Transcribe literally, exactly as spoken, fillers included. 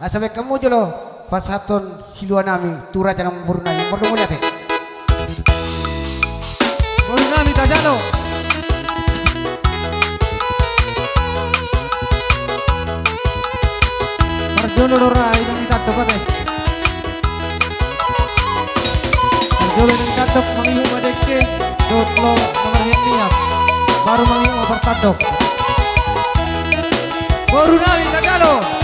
Asa baen hamu jolo pasahathon silua nami tu raja nang boru nami, mardomu liate. Boru nami tajalo. Parjolo do ra, inang ni tandok ate. Parjolo inang ni tandok mangihut ma dengke dohot lo mangarhian nian. Baru mangihut ma partandok. Boru nami tajalo.